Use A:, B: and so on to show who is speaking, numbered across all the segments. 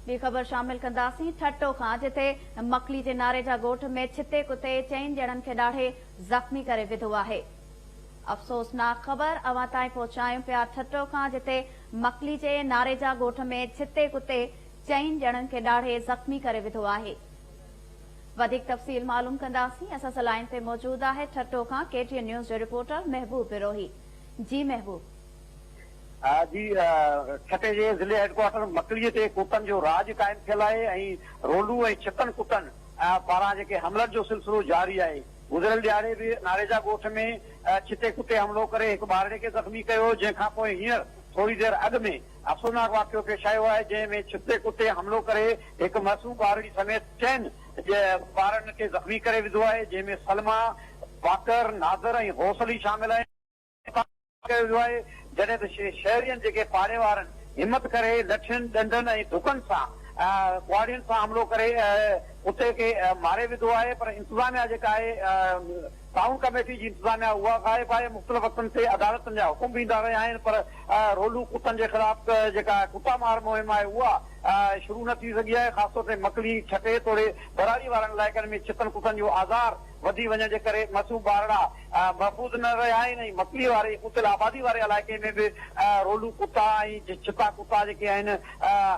A: ٻي خبر شامل ڪنداسين ٺٽو کان جتي مڪلي جي ناريجا ڳوٺ ۾ ڇتي ڪتي چئن ڄڻن کي ڏاڙهي زخمي ڪري وڌو آهي. افسوسناڪ خبر اوهان تائين پهچايون پيا ٺٽو کان جتي مڪلي جي ناريجا ڳوٺ ۾ ڇتي ڪتي چئن ڄڻن کي ڏاڙهي زخمي ڪري وڌو آهي. وڌيڪ تفصيل معلوم ڪنداسين اسان سان لائين تي موجود آهي ٺٽو کان ڪي ٽي اين نيوز جو رپورٽر محبوب بروهي جي محبوب.
B: جي ٺٽي جي ضلعي هيڊ ڪوارٽر مڪليء تي ڪتن جو راڄ قائم ٿيل آهي ۽ رولو ۽ ڇتن ڪتن پاران جيڪي حملن جو سلسلو جاري آهي. گذريل ڏهاڙي به ناريجا ڳوٺ ۾ ڇتي ڪتي حملو ڪري هڪ ٻارڙي کي زخمي ڪيو جنهن کانپوء هينئر ٿوري دير اڳ ۾ افسوسناڪ واقعو پيش آيو آهي جنهن ۾ ڇتي ڪتي حملو ڪري هڪ معصوم ٻارڙي سميت چئن ٻارن کي زخمي ڪري وڌو آهي جنهن ۾ سلميٰ، باقر، نادر ۽ غوث علي شامل آهن. ڪيو ويو آهي، جڏهن ته شهرين جيڪي پاڙي وارن همت ڪري لٺين، ڏنڊن ۽ ڌڪن سان ڪهاڙين سان حملو ڪري ڪتي کي ماري وڌو آهي پر انتظاميا جيڪا آهي ٽائون ڪميٽي جي انتظاميا اها غائب آهي، مختلف وقتن تي عدالتن جا حڪم به ايندا رهيا آهن پر رولو ڪتن جي خلاف جيڪا ڪتا مار مهم آهي اها شروع نه ٿي سگهي آهي، خاص طور تي مڪلي، ٺٽي توڙي ٻهراڙي وارن علائقن ۾ ڇتن ڪتن جو آزار وڌي وڃڻ جي ڪري معصوم ٻارڙا محفوظ نه رهيا آهن ۽ مڪلي واري اتل آبادي واري علائقي ۾ به رولو ڪتا ۽ ڇتا ڪتا جيڪي آهن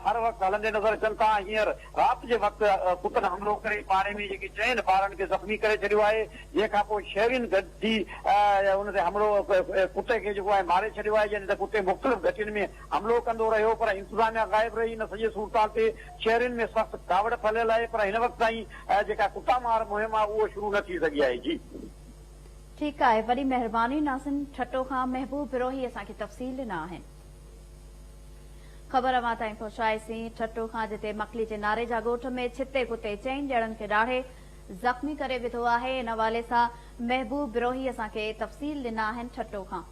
B: هر وقت هلندي نظر اچن ٿا. هينئر رات جي وقت ڪتن حملو ڪري پاڙي ۾ جيڪي چئن ٻارن کي زخمي ڪري ڇڏيو آهي جنهن کان پوء شهرين گڏجي ان تي حملو ڪتي کي جيڪو آهي ماري ڇڏيو آهي جڏهن ته ڪتي مختلف گهٽين ۾ حملو ڪندو رهيو پر انتظاميا غائب رهي ان سڄي صورتحال تي شهرين ۾ سخت ڪاوڙ ڦهليل آهي پر هن وقت تائين جيڪا ڪتا مار مهم آهي اهو شروع نه ٿي سگهي آهي جي.
A: ٺيڪ آهي وڏي مهرباني ناظرين ٺٽو کان محبوب بروهي اسان کي تفصيل ڏنا آهن. خبر اوهان تائين پهچائي سين ٺٽو کان جتي مڪلي جي ناريجا ڳوٺ ۾ ڇتي ڪتي چئن ڄڻن کي ڏاڙهي زخمي ڪري وڌو آهي ان حوالي سان محبوب بروهي اسان کي تفصيل ڏنا آهن ٺٽو کان.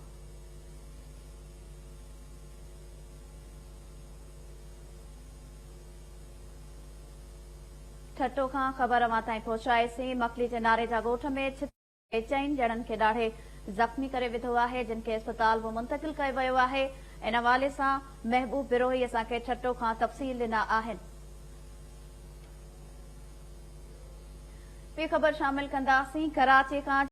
A: ٺٽو کان خبر اوهان تائين پهچائي سين، مڪلي جي ناريجا ڳوٺ ۾ ڇتي چئن ڄڻن کي ڏاڙهي زخمي ڪري وڌو آهي، جن کي اسپتال به منتقل ڪيو ويو آهي، ان حوالي سان محبوب بروهي اسان کي ٺٽو کان تفصيل ڏنا آهن. ٻي خبر شامل ڪنداسين ڪراچي کان.